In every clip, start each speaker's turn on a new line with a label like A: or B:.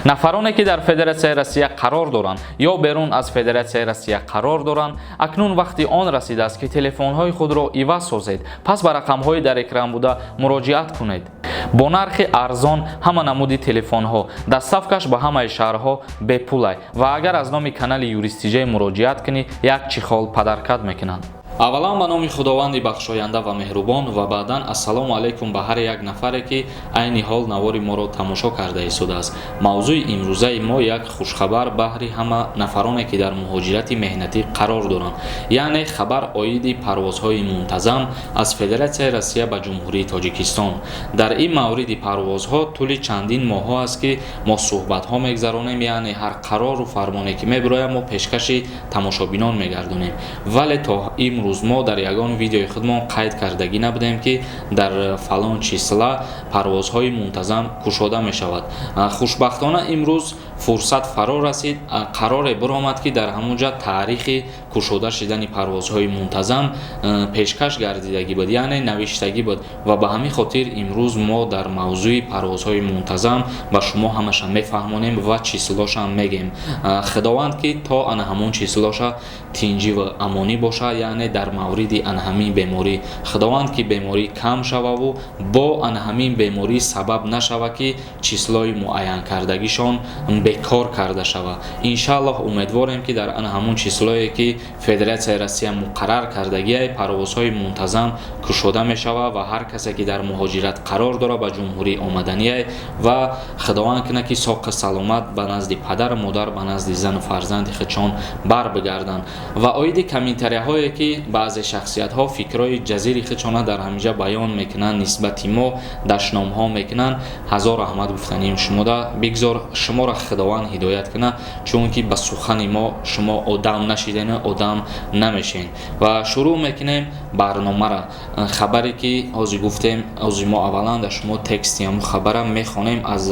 A: Нафароне, ки дар Федератсияи Россия қарор доранд ё берун аз Федератсияи Россия қарор доранд, акнун вақти он расидааст, ки телефонҳои худро иваз созед. Пас ба рақамҳои дар экран буда муроҷиат кунед. Бо нархи арзон ҳама намуди телефонҳо, доставкаш ба ҳамаи шаҳрҳо бепулай ва агар аз номи канали Юристиҷай муроҷиат кунӣ, як чехол подарка мекунанд. Аввалан, ба номи Худованди бахшоянда ва меҳрубон ва баъдан ассалому алайкум ба ҳар як нафаре, ки айни ҳол навори моро тамошо карда истодааст. Мавзӯи имрӯзаи мо як хушхабар баҳри ҳама нафароне, ки дар муҳоҷирати меҳнатӣ қарор доранд, яъне хабар оиди парвозҳои мунтазам аз Федератсияи Россия ба Ҷумҳурии Тоҷикистон. Дар ин мавриди парвозҳо тӯли чандин моҳҳо аст, ки мо суҳбатҳо мегзаронем, яъне ҳар қарору фармоне, ки мебирояд, мо пешкаши тамошобинон мегардонем, вале то имрӯз мо дар ягон видеои худмон қайд кардагӣ набудем, ки дар фалон числа парвозҳои мунтазам кушода мешавад. Хушбахтона, имрӯз фурсат фаро расид, қароре биромад, ки дар ҳамон ҷа таърихи кушода шудани парвозҳои мунтазам пешкаш гардидагӣ буд, яъне навиштагӣ буд, ва ба ҳамин хотир имрӯз мо дар мавзӯи парвозҳои мунтазам ба шумо ҳамаша мефаҳмонем ва числошам мегем. Худованд, ки то ана ҳамон числоша тинҷӣ ва амонӣ боша, яъне дар мавриди ана ҳамин беморӣ, Худованд, ки беморӣ кам шававу бо ана ҳамин беморӣ сабаб нашава, ки числои муайянкардагишон бекор карда шава. Иншааллоҳ, умедворем, ки дар ана ҳамон числое, ки Федератсияи Россия муқаррар кардагиай, парвозҳои мунтазам кушода мешава ва ҳар касе, ки дар муҳоҷират қарор дорад, ба ҷумҳурӣ омаданиай ва Худованд кунад, ки соқи саломат ба назди падару модар, ба назди зану фарзанди худшон бар бигарданд. Ва оиди комментарияҳое, ки баъзе шахсиятҳо фикрҳои ҷазири худшона дар ҳаминҷа баён мекунанд, нисбати мо дашномҳо мекунанд, ҳазор раҳмат гуфтанием шумода. Бигзор шуморо Худованд ҳидоят кунад, чунки ба сухани мо шумо одам нашидену одам намешен. Ва шурӯъ мекунем барномара. Хабаре, ки ҳозир гуфтем, ҳозир мо аввалан дар шумо тексти ҳамун хабара мехонем аз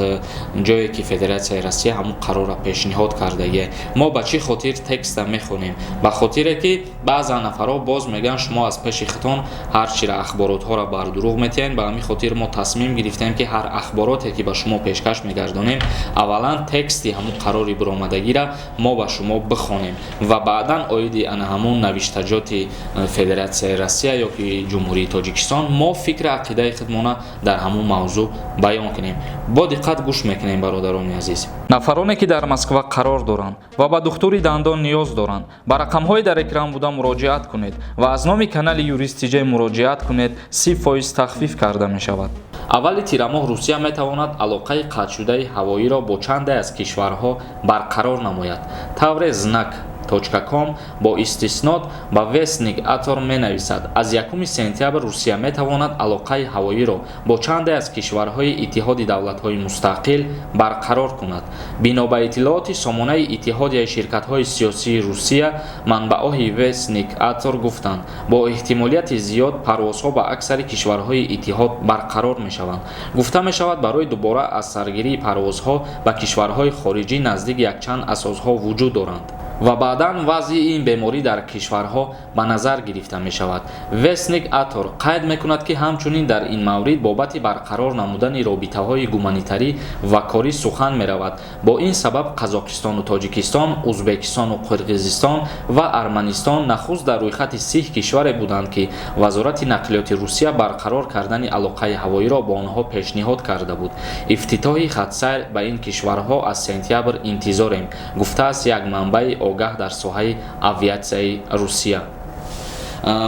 A: ҷое, ки Федератсияи Россия ҳамун қарорро пешниҳод кардагия. Мо ба чӣ хотир текста мехонем? Ба хотире, ки баъзан нафарҳо боз мегӯянд, шумо аз пеши худтон ҳар чира ахборотҳоро бар дурӯғ метиҳед. Ба ҳамин хотир мо тасмим гирифтем, ки ҳар ахбороте, ки ба шумо пешкаш мегардонем, аввалан тексти ҳамун қарори биромадагиро мо ба шумо бихонем ва баъдан оиди ана ҳамун навиштаҷоти Федератсияи Россия ё ки Ҷумҳурии Тоҷикистон мо фикри ақидаи худмона дар ҳамун мавзӯъ баён кунем. Бо диққат гӯш мекунем, бародарони азиз. Нафароне, ки дар Москва қарор доранд ва ба духтури дандон ниёз доранд, ба рақамҳои дар экран буда муроҷиат кунед ва аз номи канали Юристиҷай муроҷиат кунед, 30% тахфиф карда мешавад. Аввали тирамоҳ Русия метавонад алоқаи қатъшудаи ҳавоиро бо чанде аз кишварҳо барқарор намояд. Тавре Знак.ком бо истиснод ба Вестник Атор менависад, аз 1 сентябр Русия метавонад алоқаи ҳавоиро бо чанде аз кишварҳои Иттиҳоди Давлатҳои Мустақил барқарор кунад. Бино ба иттилооти сомонаи Иттиҳодияи ширкатҳои сиёсии Русия, манбаъҳои Вестник Атор гуфтанд, бо эҳтимолияти зиёд парвозҳо ба аксари кишварҳои иттиҳод барқарор мешаванд. Гуфта мешавад, барои дубора аз саргирии парвозҳо ба кишварҳои хориҷӣ наздик якчанд асосҳо вуҷуд доранд ва баъдан вазъи ин беморӣ дар кишварҳо ба назар гирифта мешавад. Вестник Атор қайд мекунад, ки ҳамчунин дар ин маврид бобати барқарор намудани робитаҳои гуманитарӣ ва корӣ сухан меравад. Бо ин сабаб Қазоқистону Тоҷикистон, Узбекистону Қирғизистон ва Арманистон нахуст дар рӯйхати 30 кишваре буданд, ки Вазорати нақлиёти Русия барқарор кардани алоқаи ҳавоиро бо онҳо пешниҳод карда буд. Ифтитоҳи хатсайр ба ин кишварҳо аз сентябр интизорем, гуфтааст як манбаи огаҳ дар соҳаи авиатсияи Русия.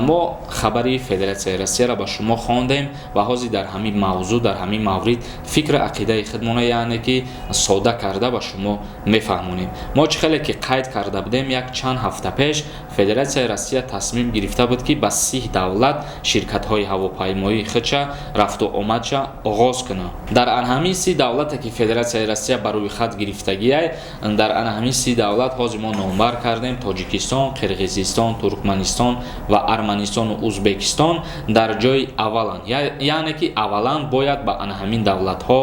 A: Мо хабари Федератсияи Россияро ба шумо хондем ва ҳозир дар ҳамин мавзӯъ, дар ҳамин маврид фикру ақидаи худмона, яъне ки сода карда ба шумо мефаҳмонем. Мо чӣ хеле ки қайд карда будем, як чанд ҳафта пеш Федератсияи Россия тасмим гирифта буд, ки ба 30 давлат ширкатҳои ҳавопаймоии худша рафту омадша оғоз кунад. Дар ан ҳамин 30 давлате, ки Федератсияи Россия ба рӯйхат гирифтагиай, дар ан ҳамин 30 давлат ҳозир мо номбар кардем: Тоҷикистон, Қирғизистон, Туркманистон ва Арманистону Узбекистон дар ҷои авваланд, яъне ки аввалан бояд ба ана ҳамин давлатҳо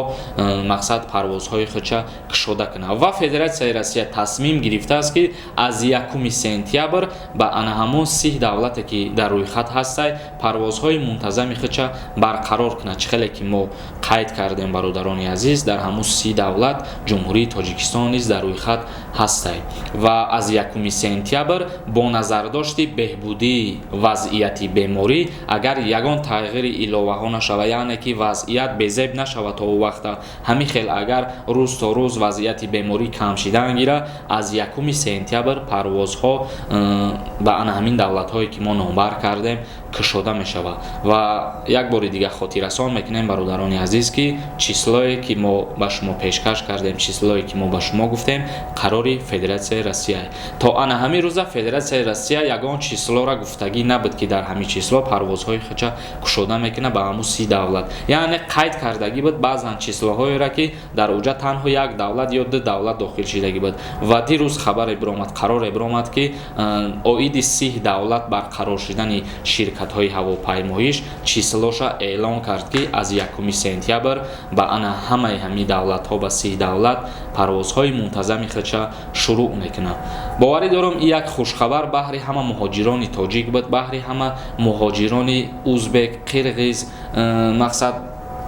A: мақсад парвозҳои худша кушода кунад. Ва Федератсияи Россия тасмим гирифтааст, ки аз 1 сентябр Ба ана ҳамон 30 давлате, ки дар рӯйхат ҳастай, парвозҳои мунтазами худша барқарор кунад. Чӣ хеле ки мо қайд кардем, бародарони азиз, дар ҳамун 30 давлат Ҷумҳурии Тоҷикистон низ дар рӯйхат ҳастай. Ва аз 1 сентябр бо назардошти беҳбудии вазъияти беморӣ, агар ягон тағйири иловаҳо нашава, яъне ки вазъият безеб нашава, то ӯ вақта ҳамин хел агар рӯз то рӯз вазъияти беморӣ кам шидан гира, аз 1 сентябр парвозҳо ба ана ҳамин давлатҳое, ки мо номбар кардем, кушода мешавад. Ва як бори дигар хотиррасон мекунем, бародарони азиз, ки числое, ки мо ба шумо пешкаш кардем, числое, ки мо ба шумо гуфтем, қарори Федератсияи Россия. То ана ҳамин рӯза Федератсияи Россия ягон числора гуфтагӣ набуд, ки дар ҳамин число парвозҳои худша кушода мекунад ба ҳамун 30 давлат. Яъне қайд кардагӣ буд баъзан числоҳоеро, ки дар уҷа танҳо як давлат ё ду давлат дохил шидагӣ буд. Ва дирӯз хабаре биромад, қароре биромад, ки оиди 30 давлат барқарор шудани ширкатҳои ҳавопаймоиш числоша эълон кард, ки аз 1 сентябр ба ана ҳамаи ҳамин давлатҳо, ба 30 давлат парвозҳои мунтазами худша шурӯъ мекунад. Боварӣ дорам, ин як хушхабар баҳри ҳама муҳоҷирони тоҷик буд, баҳри ҳама муҳоҷирони узбек, қирғиз, мақсад,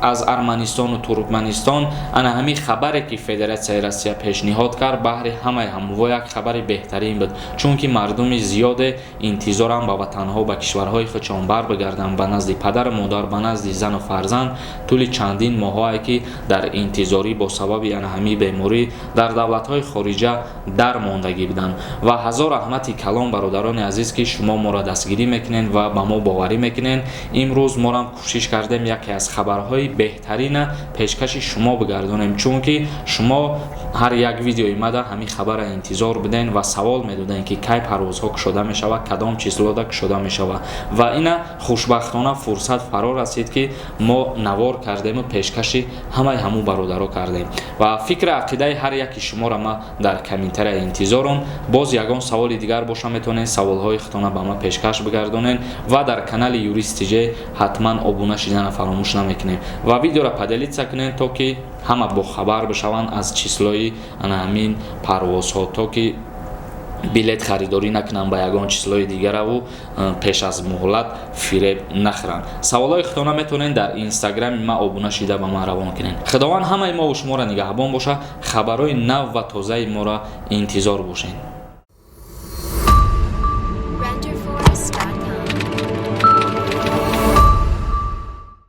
A: аз Арманистону Туркманистон. Ана ҳамин хабаре, ки Федератсияи Россия пешниҳод кард, баҳри ҳамаи ҳамво як хабари беҳтарин буд, чунки мардуми зиёде интизоранд ба ватанҳо, ба кишварҳои худшон барбигарданд, ба назди падару модар, ба назди зану фарзанд. Тӯли чандин моҳое, ки дар интизорӣ бо сабаби ана ҳамин беморӣ дар давлатҳои хориҷа дармондагӣ буданд. Ва ҳазор раҳмати калон, бародарони азиз, ки шумо моро дастгирӣ мекунед ва ба мо боварӣ мекунед. Имрӯз морам кӯшиш кардем, яке аз хабарҳои беҳтарина пешкаши шумо бигардонем, чунки шумо ҳар як видеои мада ҳамин хабара интизор буден ва савол медодем, ки кай парвозҳо кушода мешавад, кадом числода кушода мешавад. Ва ина хушбахтона фурсат фаро расид, ки мо навор кардему пешкаши ҳамаи ҳамун бародаро кардем. Ва фикри ақидаи ҳар яки шуморо ма дар комментария интизорам. Боз ягон саволи дигар боша, метавонед саволҳои худтона ба ма пешкаш бигардонед. Ва дар канали Юрист ТЖ ҳатман обуна шидана фаромӯш намекунем ва видеоро поделиться кунед, то ки ҳама бохабар бишаванд аз числои ана ҳамин парвозҳо, то ки билет харидорӣ накунанд ба ягон числои дигараву пеш аз муҳлат фиреб нахӯранд. Саволҳои худтона метавонед дар Инстаграми ма обуна шида ба ман равон кунед. Худованд ҳамаи мову шуморо нигаҳбон боша. Хабарҳои нав ва тозаи моро интизор бошед.